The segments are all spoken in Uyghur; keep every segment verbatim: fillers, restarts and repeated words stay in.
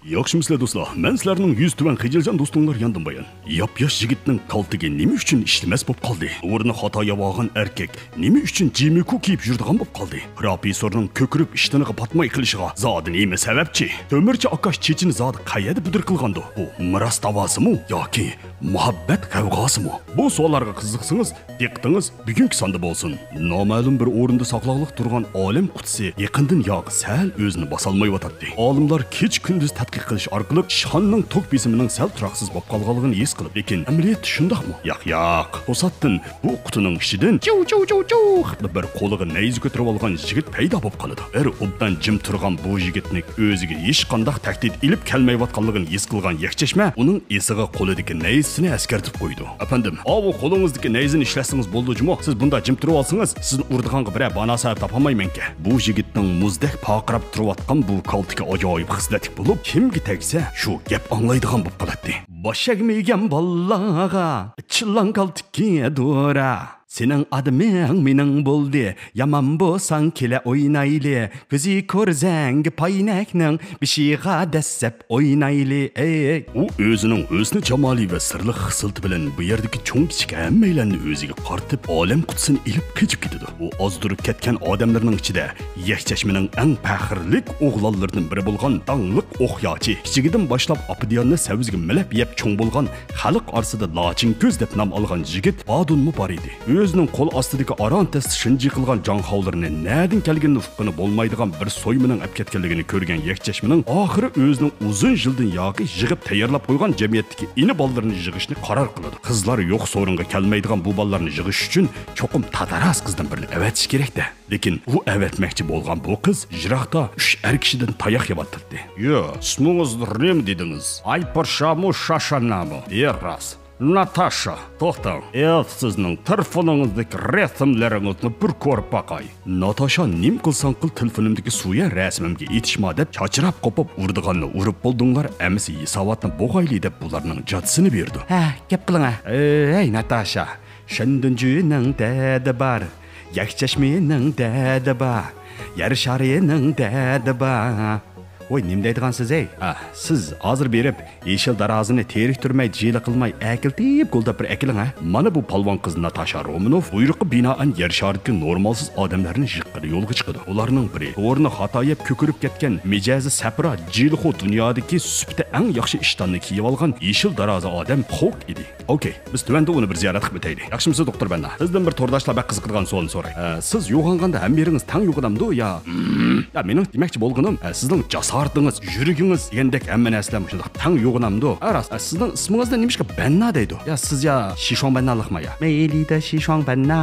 ياخشىمۇسىلەر دوستلار؟ مەن سىلەرنىڭ يۈزى تۆۋەن خىجىلجان دوستۇڭلار ياندىن بايان. ياپياش يىگىتنىڭ كالتىكى نېمە ئۈچۈن ئىشلىمەس بولۇپ قالدى؟ ئورنى خاتا ياۋاغان ئەركەك نېمە ئۈچۈن جىمىكۇ كىيىپ يۈرىدىغان بولۇپ قالدى؟ پروفېسسورنىڭ كۆكىرىپ ئىشتىنىغا پاتماي قېلىشىغا زادى نېمە سەۋەبچى؟ تۆمۈرچى ئاكاش چېچىنى زادى قەيەردە بۈدۈر قىلغاندۇ؟ بۇ مىراس داۋاسىمۇ ياكى مۇھەببەت غەۋغاسىمۇ؟ بۇ سوئاللارغا قىزىقسىڭىز، دىققىتىڭىز بۈگۈنكى ساندا بولسۇن. نامەلۇم بىر ئورۇندا ساقلاقلىق تۇرغان ئالەم قۇتىسى يېقىندىن ياقى سەل ئۆزىنى باسالمايۋاتاتتى. ئالىملار كېچە-كۈندۈز تەتقىق قىلىش ئارقىلىق ئىشخانىنىڭ توك بېسىمىنىڭ سەل تۇراقسىز بولۇپ قالغانلىقىنى ھېس قىلىپ، لېكىن ئەمەلىيەتتە شۇنداقمۇ؟ ياق، ياق. توساتتىن بۇ قۇتىنىڭ ئىچىدىن چىۋ، چىۋ، چىۋ، چىۋ قىلىپ بىر قولىغا نەيزە كۆتۈرۈۋالغان يىگىت پەيدا بولۇپ قالىدۇ. بىر ئوبدان جىم تۇرغان بۇ يىگىتنى ئۆزىگە ھېچقانداق تەھدىت ئېلىپ كەلمەيۋاتقانلىقىنى ھېس قىلغان يەكچەشمە ئۇنىڭ ئېسىغا قولىدىكى نەيزىسىنى ئەسكەرتىپ قويىدۇ. ئەپەندىم، ئاۋۇ قولىڭىزدىكى نەيزىنى ئىشلەتسىڭىز بولىدۇ جۇمۇ. سىز بۇنداق جىم تۇرۇۋالسىڭىز، سىزنى ئۇرىدىغانغا بىرەر باناسەۋەب تاپالمايمەنكەن. بۇ يىگىتنىڭ مۇزدەك پارقىراپ تۇرۇۋاتقان بۇ كالتىكى ئاجايىپ خىسلەتلىك بولۇپ، كىمگە تەگسە، شۇ گەپ ئاڭلايدىغان بولۇپ قالاتتى. باش ئەگمىگەن بالىلارغا ئېچىلغان كالتىكى دورا. سېنىڭ ئادىمىڭ مېنىڭ بولدى، يامان بولساڭ كېلە ئوينايلى، كۆزى كۆرزەڭگە پاينەكنىڭ بېشىغا دەسسەپ ئوينايلى، ئەي. ئۇ ئۆزىنىڭ ھۆسنى جامالى ۋە سىرلىق خىسلىتى بىلەن بۇ يەردىكى چوڭ-كىچىك ھەممەيلەننى ئۆزىگە قارىتىپ، ئالەم قۇتىسىنى ئېلىپ قېچىپ كېتىدۇ. ئۇ ئازدۇرۇپ كەتكەن ئادەملەرنىڭ ئىچىدە يەكچەشمىنىڭ ئەڭ پەخىرلىك ئوغلانلىرىدىن بىرى بولغان داڭلىق ئوقياچى، كىچىكىدىن باشلاپ ئاپىدىياننى سەۋزىگە مىلەپ يەپ چوڭ بولغان، خەلق ئارىسىدا لاچىنكۆز دەپ نام ئالغان يىگىت بادۇنمۇ بار ئىدى. ئۆزىنىڭ قول ئاستىدىكى ئاران تەستە شىنجى قىلغان جاڭخاۋلىرىنى نەدىن كەلگىنىنى ئۇققىنى بولمايدىغان بىر سويمىنىڭ ئەپكەتكەنلىكىنى كۆرگەن يەكچەشمىنىڭ ئاخىرى ئۆزىنىڭ ئۇزۇن يىلدىن ياقى يىغىپ تەييارلاپ قويغان جەمئىيەتتىكى ئىنى بالىلىرىنى يىغىشنى قارار قىلىدۇ. قىزلار يوق سورۇنغا كەلمەيدىغان بۇ بالىلارنى يىغىش ئۈچۈن چوقۇم تاتاراس قىزدىن بىرنى ئەۋەتىش كېرەك-دە. لېكىن ئۇ ئەۋەتمەكچى بولغان بۇ قىز يىراقتا ئۈچ ئەر كىشىدىن تاياق يەۋاتاتتى. يا، ئىسمىڭىز نېمە دېدىڭىز؟ ئايپۇرشامۇ، شاشانامۇ؟ يا، راست. ناتاشا، توختاڭ. ئېف، سىزنىڭ تېلېفونىڭىزدىكى رەسىملىرىڭىزنى بىر كۆرۈپ باقاي. ناتاشا، نېمە قىلساڭ قىل، تېلېفونۇمدىكى سۇيە رەسىمىمگە ئېتىشما دەپ چاچراپ قوپۇپ، ئۇرىدىغاننى ئۇرۇپ بولدۇڭلار، ئەمىسە ھېساباتنى بوغايلى دەپ بۇلارنىڭ جازىسىنى بېرىدۇ. ھە، گەپ قىلىڭە. ئەي، ناتاشا، شەندۇنجۈنىڭ دەردى بار، يەكچەشمىنىڭ دەردى بار، يەر شارىنىڭ دەردى بار. ۋوي، نېمە دەيدىغانسىز، ھەي؟ ھە، سىز ھازىر بېرىپ، يېشىل دارازىنى تېرىكتۈرمەي، جىلە قىلماي، ئەكېلىپ گۇلداپ بىر ئەكېلىڭ، ھە؟ مانا بۇ پالۋان قىز ناتاشا رومانوف بۇيرۇققا بىنائەن يەر شارىدىكى نورمالسىز ئادەملەرنى يىغقىلى يولغا چىقىدۇ. ئۇلارنىڭ بىرى، دورىنى خاتا يەپ كۆكىرىپ كەتكەن، مىجەزى سەپرا، جىلىخۇ، دۇنيادىكى سۈپىتى ئەڭ ياخشى ئىشتاننى كىيىۋالغان يېشىل دارازا ئادەم خوك ئىدى. ئوكەي، بىز تۆۋەندە ئۇنى بىر زىيارەت قىلىپ ئۆتەيلى. ياخشىمۇسىز، دوختۇر بەننا؟ سىزدىن بىر تورداشلار بەك قىزىقىدىغان سوئالنى سوراي. ئە، سىز يوغانغاندا ھەممە يېرىڭىز تەڭ يوغىنامدۇ يا؟ يا، مېنىڭ دېمەكچى بولغىنىم، ئە، سىزنىڭ جاسارىتىڭىز، يۈرىكىڭىز دېگەندەك ھەممە نەرسىلەر مۇشۇنداق تەڭ يوغىنامدۇ؟ ئە، راست، ئە، سىزنىڭ ئىسمىڭىزنى نېمىشقا بەننا دەيدۇ؟ يا، سىز يا شىشۇاڭ بەننالىقما يا؟ مەيلىدە شىشۇاڭ بەننا،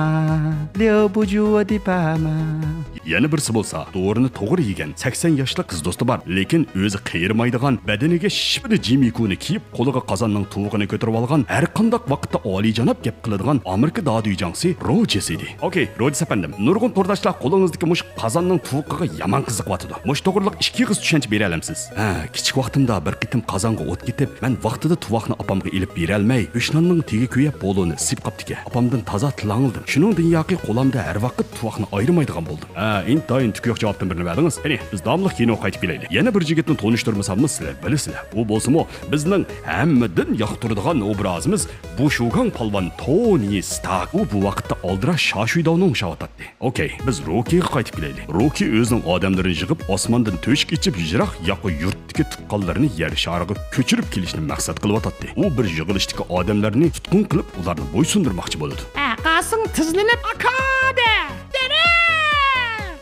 ليۇ بۇجۇ دىپاما. يەنە بىرسى بولسا، دورىنى توغرا يېگەن سەكسەن ياشلىق قىز دوستى بار، لېكىن ئۆزى قېرىمايدىغان، بەدىنىگە شىپپىنى جىمىكۇنى كىيىپ، قولىغا قازاننىڭ تۇۋىقىنى كۆتۈرۈۋالغان، ھەرقانداق ۋاقىتتا ئالىيجاناب گەپ قىلىدىغان ئامېرىكا دادۈيجاڭسى روجېس ئىدى. ئوكەي، روجېس ئەپەندىم، نۇرغۇن تورداشلار قولىڭىزدىكى مۇشۇ قازاننىڭ تۇۋىقىغا يامان قىزىقىۋاتىدۇ. مۇشۇ توغرىلىق ئىككى ئېغىز چۈشەنچە بېرەلەمسىز؟ ھە، كىچىك ۋاقتىمدا بىر قېتىم قازانغا ئوت كېتىپ، مەن ۋاقتىدا تۇۋاقنى ئاپامغا ئېلىپ بېرەلمەي، ئۆشناننىڭ تېگى كۆيۈپ، بولۇنى سىيىپ قاپتىكەن. ئاپامدىن تازا تىل ئاڭلىدىم. شۇنىڭدىن ياقى قولامدا ھەر ۋاقىت تۇۋاقنى ئايرىمايدىغان بولدۇم. ھە، ئىنتايىن تۈكۈيۈك جاۋابتىن بىرنى بەردىڭىز. قېنى، بىز داۋاملىق كىنوغا قايتىپ كېلەيلى. يەنە بىر يىگىتنى تونۇشتۇرمىساممۇ سىلەر بىلىسىلەر. ئۇ بولسىمۇ بىزنىڭ ھەممىدىن ياقتۇرىدىغان ئوبرازىمىز بۇشۇگاڭ پالۋان تونى ستارك. ئۇ بۇ ۋاقىتتا ئالدىراش شاشۇيداۋنى ئوڭشاۋاتاتتى. ئوكەي، بىز روكىغا قايتىپ كېلەيلى. روكى ئۆزىنىڭ ئادەملىرىنى يىغىپ، ئاسماندىن تۆشۈك ئېچىپ، يىراق ياقا يۇرتتىكى تۇغقانلىرىنى يەر شارىغا كۆچۈرۈپ كېلىشنى مەقسەت قىلىۋاتاتتى. ئۇ بىر يىغىلىشتىكى ئادەملەرنى تۇتقۇن قىلىپ، ئۇلارنى بويسۇندۇرماقچى بولىدۇ. ھە، قاسىڭ تىزلىنىپ، «ئاكا!» دە! دەرە!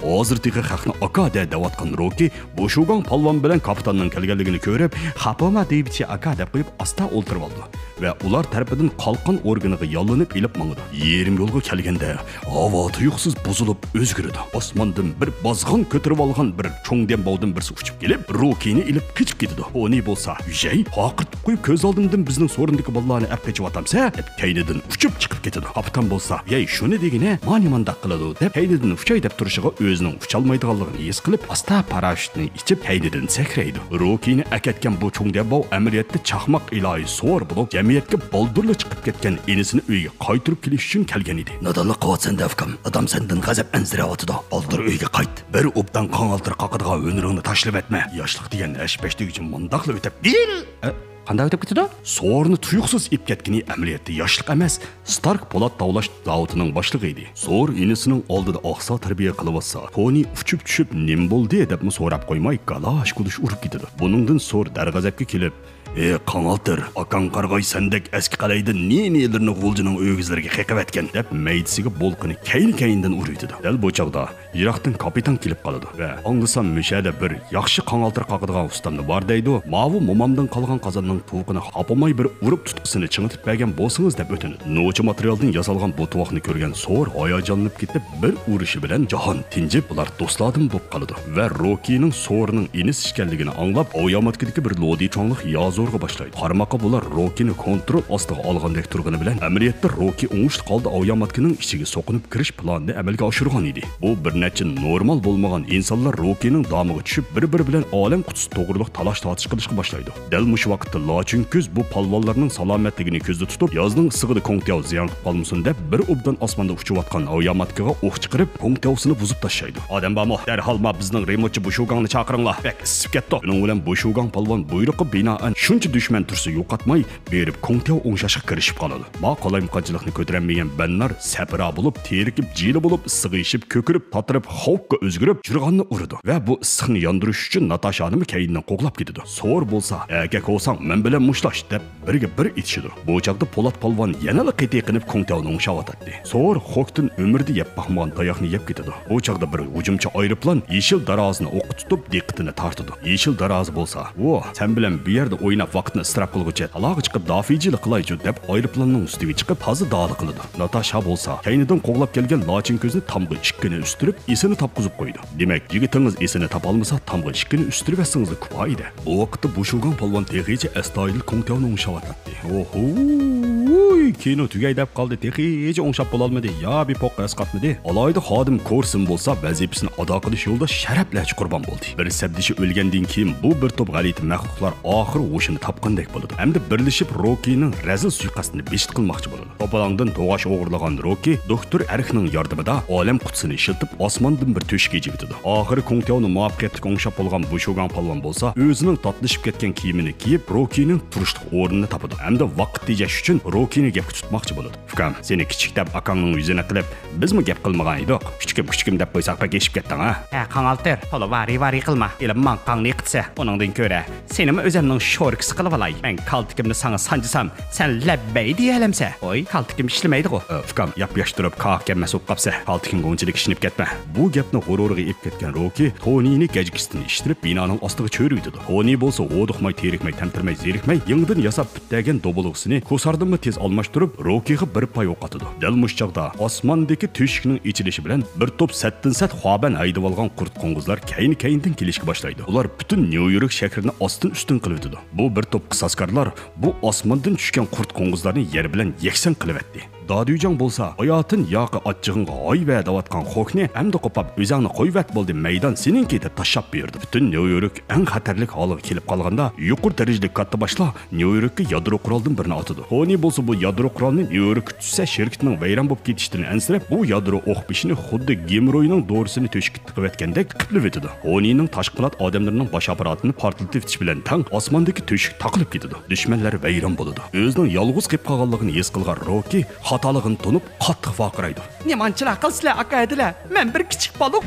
ھازىر تېخى خەقنى «ئاكا» دە دەۋاتقان روكى بوشۇگاڭ پالۋان بىلەن كاپىتاننىڭ كەلگەنلىكىنى كۆرۈپ، «خاپوما دېيبىچى ئاكا» دەپ قويۇپ، ئاستا ئولتۇرۇۋالىدۇ ۋە ئۇلار تەرىپىدىن قالقان ئورگىنىغا ياللىنىپ ئېلىپ ماڭىدۇ. يېرىم يولغا كەلگەندە، ھاۋا تۇيۇقسىز بۇزۇلۇپ ئۆزگىرىدۇ. ئاسماندىن بىر بازغان كۆتۈرۈۋالغان بىر چوڭ دەمباۋدىن بىرسى ئۇچۇپ كېلىپ، روكىنى ئېلىپ قېچىپ كېتىدۇ. تونى بولسا، «ۋىژەي، ھاقىرتىپ قويۇپ كۆز ئالدىمدىن بىزنىڭ سورۇندىكى بالىلارنى ئەپ قېچىۋاتامسە؟» دەپ كەينىدىن ئۇچۇپ چىقىپ كېتىدۇ. كاپىتان بولسا، «ۋىژەي، شۇنى دېگىنە، مانى مانداق قىلىدۇ» دەپ كەينىدىن ئۇچاي دەپ تۇرۇشىغا ئۆزىنىڭ ئۇچالمايدىغانلىقىنى ھېس قىلىپ، ئاستا پاراشۇتنى ئېچىپ، كەينىدىن سەكرەيدۇ. روكىنى ئەكەتكەن بۇ چوڭ دەبباۋ ئەمەلىيەتتە چاقماق ئىلاھى سور بولۇپ، جەمئىيەتكە بالدۇرلا چىقىپ كەتكەن ئىنىسىنى ئۆيگە قايتۇرۇپ كېلىش ئۈچۈن كەلگەن ئىدى. نادانلىق قىلىۋاتىسەن، ئۇكام. دادام سەندىن غەزەپلەنسىرەۋاتىدۇ. بالدۇر ئۆيگە قايت. بىر ئوبدان قاڭالتىر قاقىدىغان ھۈنىرىڭنى تاشلىۋەتمە. ياشلىق دېگەن ھەش-پەش دېگۈچە مۇنداقلا ئۆتۈپ، دىل! ئە، قانداق ئۆتۈپ كېتىدۇ؟ سورنى تۇيۇقسىز ئېلىپ كەتكىنى ئەمەلىيەتتە ياشلىق ئەمەس، ستارك پولات تاۋلاش زاۋۇتىنىڭ باشلىقى ئىدى. سور ئىنىسىنىڭ ئالدىدا ئاقسا تەربىيە قىلىۋاتسا، تونى ئۇچۇپ چۈشۈپ، نېمە بولدى دەپمۇ سوراپ قويماي، گالاش-گۇلۇش ئۇرۇپ كېتىدۇ. بۇنىڭدىن سور دەرغەزەپكە كېلىپ، ئى قاڭالتىر، ئاكاڭ قارىغاي سەندەك ئەسكى قەلەيدىن نى-نىلىرىنى غۇلجىنىڭ ئۆگزىلىرىگە قېقىۋەتكەن، دەپ مەيدىسىگە بولقىنى كەينى-كەينىدىن ئۇرۇۋېتىدۇ. دەل بۇ چاغدا يىراقتىن كاپىتان كېلىپ قالىدۇ ۋە، ئاڭلىسام مۇشۇ يەردە بىر ياخشى قاڭالتىر قاقىدىغان ئۇستامدا بار دەيدۇ، ماۋۇ مومامدىن قالغان قازاننىڭ تۇۋىقىنى خاپىماي بىر ئۇرۇپ تۇتقىسىنى چىڭىتىپ بەرگەن بولسىڭىز دەپ ئۆتۈنىدۇ. نوچا ماتېرىيالدىن ياسالغان بۇ تۇۋاقنى كۆرگەن سور ھاياجانلىنىپ كېتىپ، بىر ئۇرۇشى بىلەن جاھان تىنجىپ، بۇلار دوستلاردىن بولۇپ قالىدۇ ۋە روكىنىڭ سورنىڭ ئىنىسى ئىكەنلىكىنى ئاڭلاپ، ئاۋياماتكىدىكى بىر لودىچۇاڭلىق يازورغا باشلايدۇ. قارىماققا بۇلار روكىنى كونترول ئاستىغا ئالغاندەك تۇرغىنى بىلەن، ئەمەلىيەتتە روكى ئوڭۇشلۇق ھالدا ئاۋياماتكىنىڭ ئىچىگە سوقۇنۇپ كىرىش پىلانىنى ئەمەلگە ئاشۇرغان ئىدى. بۇ بىر نەچچە نورمال بولمىغان ئىنسانلار روكىنىڭ دامىغا چۈشۈپ، بىر-بىرى بىلەن ئالەم قۇتىسى توغرۇلۇق تالاش-تارتىشقا باشلايدۇ. دەل مۇشۇ ۋاقىتتا لا چۈنكۈز بۇ پالۋانلارنىڭ سالامەتلىكىنى كۆزدە تۇتۇپ، يازنىڭ ئىسسىقىدا كۇڭتياۋ زىيان قىلىپ قالمىسۇن دەپ، بىر ئوبدان ئاسماندا ئۇچۇۋاتقان ئاۋياماتكىغا ئوق چىقىرىپ، كۇڭتياۋسىنى بۇزۇپ تاشلايدۇ. ئادەم بارمۇ؟ دەرھال ما بىزنىڭ رېمونتچى بۇشۇگاڭنى چاقىرىڭلار. بەك ئىسسىپ كەتتۇق. شۇنىڭ بىلەن بۇشۇگاڭ پالۋان بۇيرۇققا بىنائەن شۇنچە دۈشمەن تۇرسا يوقاتماي، بېرىپ كۇڭتياۋ ئوڭشاشقا كىرىشىپ قالىدۇ. ما قالايمىقانچىلىقنى كۆتۈرەلمىگەن بەننار سەپرا بولۇپ، تېرىكىپ، جىلە بولۇپ، سىغىشىپ، كۆكىرىپ، تاتىرىپ، خاۋۇكقا ئۆزگىرىپ، جۇرغاننى ئۇرىدۇ ۋە بۇ ئىسسىقنى ياندۇرۇش ئۈچۈن ناتاشانىمۇ كەينىدىن قوغلاپ كېتىدۇ. سور بولسا، «ئەركەك بولساڭ مەن بىلەن مۇشتلاش» دەپ، بىرگە بىر ئېتىشىدۇ. بۇ چاغدا پولات پالۋان يەنىلا قېتىقىنىپ كۇڭتياۋنى ئوڭشاۋاتاتتى. سور خوكتىن ئۆمرىدە يەپ باقمىغان تاياقنى يەپ كېتىدۇ. بۇ چاغدا بىر ھۇجۇمچى ئايروپىلان يېشىل دارازىنى ئوققا تۇتۇپ دىققىتىنى تارتىدۇ. يېشىل دارازى بولسا، «ۋو، سەن بىلەن بۇ يەردە ئويناپ ۋاقىتنى ئىسراپ قىلغۇچە، تالاغا چىقىپ دافىجىلا قىلايچۇ» دەپ ئايروپىلاننىڭ ئۈستىگە چىقىپ تازا دالى قىلىدۇ. ناتاشا بولسا كەينىدىن قوغلاپ كەلگەن لاچىن كۆزنى تامغا ئىككىنى ئۈستۈرۈپ ئېسىنى تاپقۇزۇپ قويىدۇ. دېمەك، يىگىتىڭىز ئېسىنى تاپالمىسا تامغا ئىككىنى ئۈستۈرۈۋەتسىڭىزلا كۇپايىدە. بۇ ۋاقىتتا بۇشۇگاڭ پالۋان تېخىچە ئەستايىدىل كۇڭتياۋنى ئوڭشاۋاتاتتى. ئوھۇي، كىنو تۈگەي دەپ قالدى، تېخىچە ئوڭشاپ بولالمىدى، يا بىر پوققا ئەسقاتمىدى. ئالاھىدە خادىم كورسىن بولسا ۋەزىپىسىنى ئادا قىلىش يولىدا شەرەپلەرچە قۇربان بولدى. بىر سەپدىشى ئۆلگەندىن كېيىن بۇ بىر توپ غەلىتە مەخلۇقلار ئاخىرى ھوشىنى تاپقاندەك بولىدۇ ھەمدە بىرلىشىپ روكىنىڭ رەزىل سۇيىقەستىنى بېشىت قىلماقچى بولىدۇ. توپىلاڭدىن توغاچ ئوغرىلىغان روكى دوكتور ئەركنىڭ ياردىمىدا ئالەم قۇتىسىنى ئىشلىتىپ، ئاسماندىن بىر تۆشۈك ئېچىۋېتىدۇ. ئاخىرى كۇڭتياۋنى مۇۋەپپەقىيەتلىك ئوڭشاپ بولغان بۇشۇگاڭ پالۋان بولسا، ئۆزىنىڭ تاتلىشىپ كەتكەن كىيىمىنى كىيىپ، روكىنىڭ تۇرۇشلۇق ئورنىنى تاپىدۇ ھەمدە ۋاقىت تېجەش ئۈچۈن روكىنى گەپكە تۇتماقچى بولىدۇ. «ئۇكام، سېنى كىچىك دەپ ئاكاڭنىڭ يۈزىنى قىلىپ، بىزمۇ گەپ قىلمىغان ئىدۇق. كۈچۈكۈم، كۈچۈكۈم دەپ قويساق بەك ئېشىپ كەتتىڭ ھە.» «ھە، قاڭالتىر، تولا ۋارى-ۋارى قىلما. ھېلىمۇ ماڭا قاڭنى قىتسە، ئۇنىڭدىن كۆرە سېنىمۇ ئۆزەمنىڭ شوركىسى قىلىۋالاي. مەن كالتىكىمنى ساڭا سانجىسام، سەن لەببەي دېيەلەمسە؟ ھوي، كالتىكىم ئىشلىمەيدىغۇ.» «ئە، ئۇكام، ياپياش تۇرۇپ كاغا كەلمەس بولۇپ قاپسەن. كالتىكىڭغا ئۇنچىلىك ئىشىنىپ كەتمە.» بۇ گەپنى غۇرۇرىغا ئېلىپ كەتكەن روكى تونىنى گەجگىسىدىن ئىشتىرىپ، بىنانىڭ ئاستىغا چۆرۈۋېتىدۇ. تونى بولسا ھودۇقماي، تېرىكمەي، تەمتىرىمەي، زېرىكمەي، يېڭىدىن ياساپ پۈتتەرگەن دوبىلىغىسىنى كوساردىنمۇ تېز ئالماشتۇرۇپ، روكىغا بىر پاي ئوق ئاتىدۇ. دەل مۇشۇ چاغدا ئاسماندىكى تۆشۈكنىڭ ئېچىلىشى بىلەن بىر توپ سەتتىن سەت خۇابەن ھەيدىۋالغان قۇرت قوڭغۇزلار كەينى-كەينىدىن كېلىشكە باشلايدۇ. ئۇلار پۈتۈن نيۇ يورك شەھىرىنى ئاستىن-ئۈستۈن قىلىۋېتىدۇ. بۇ بىر توپ قىساسكارلار بۇ ئاسماندىن چۈشكەن قۇرت قوڭغۇزلارنى يەر بىلەن يەكسان قىلىۋەتتى. دادۈيجاڭ بولسا، «ھاياتىن ياقى ئاچچىقىڭغا ھايۋە» دەۋاتقان خوكنى ئەمدى قوپاپ، «ئۆزەڭنى قويۇۋەت، بولدى، مەيدان سېنىڭكى» دەپ تاشلاپ بېرىدۇ. پۈتۈن نيۇ يورك ئەڭ خەتەرلىك ھالغا كېلىپ قالغاندا، يۇقىرى دەرىجىلىك كاتتىباشلار نيۇ يوركقا يادرو قورالدىن بىرنى ئاتىدۇ. تونى بولسا بۇ يادرو قورالنى نيۇ يوركقا چۈشسە شىركىتىنىڭ ۋەيران بولۇپ كېتىشىدىن ئەنسىرەپ، بۇ يادرو ئوق بېشىنى خۇددى گېمروينىڭ دورىسىنى تۆشۈككە تىقىۋەتكەندەك قىپلىۋېتىدۇ. تونىنىڭ تاشقى قانات ئادەملىرىنىڭ باش ئاپپاراتىنى پارتلىتىۋېتىش بىلەن تەڭ ئاسماندىكى تۆشۈك تاقىلىپ كېتىدۇ. دۈشمەنلەر ۋەيران بولىدۇ. ئۆزىنىڭ يالغۇز قېلىپ قالغانلىقىنى ھېس قىلغان روكى خاتالىقىنى تونۇپ، قاتتىق ۋارقىرايدۇ. نېمانچىلار قىلسىلەر، ئاكا ھەدىلەر؟ مەن بىر كىچىك بالىق.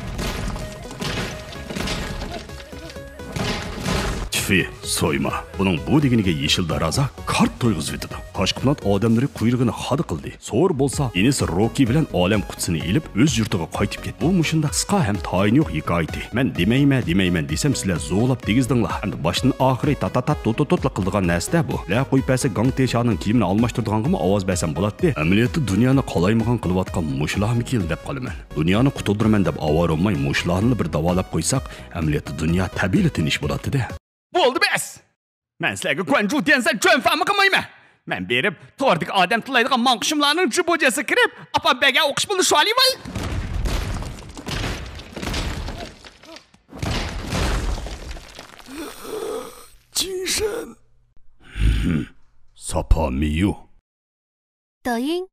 تۈفى، سويما. ئۇنىڭ بۇ دېگىنىگە يېشىل دارازا كارت تويغۇزۇۋېتىدۇ. تاشقى پلانېت ئادەملىرى قۇيرۇقىنى خادا قىلدى. سور بولسا ئىنىسى روكى بىلەن ئالەم قۇتىسىنى ئېلىپ، ئۆز يۇرتىغا قايتىپ كەتتى. بۇ مۇشۇنداق قىسقا ھەم تايىنى يوق ھېكايىتى. مەن دېمەيمەن، دېمەيمەن دېسەم، سىلەر زوۋلاپ دېگۈزدۈڭلار. ئەمدى باشتىن ئاخىرى تاتاتات توتوتوتلا قىلىدىغان نەرسىدە بۇ. لە قويۇپ بەرسە، گاڭ تېشانىڭ كىيىمىنى ئالماشتۇرىدىغانغىمۇ ئاۋاز بەرسەم بولاتتى. ئەمەلىيەتتە دۇنيانى قالايمىقان قىلىۋاتقان مۇشۇلارمىكىن دەپ قالىمەن. دۇنيانى قۇتۇلدۇرىمەن دەپ ئاۋارە بولماي، مۇشۇلارنىلا بىر داۋالاپ قويساق، ئەمەلىيەتتە دۇنيا تەبىئىيلا تىنچ بولاتتى-دە. بولدى بەس! مەن سىلەرگە گۇەنجۇ تيەنسەن جۆنفەنمۇ قىلمايمەن. مەن بېرىپ، توردىكى ئادەم تىللايدىغان ماڭقۇشۇملارنىڭ جىبۇجيەسىگە كىرىپ، ئاپام بەگە ئوقۇش بولدى شۇالىۋاي. پامىيۇ. 抖音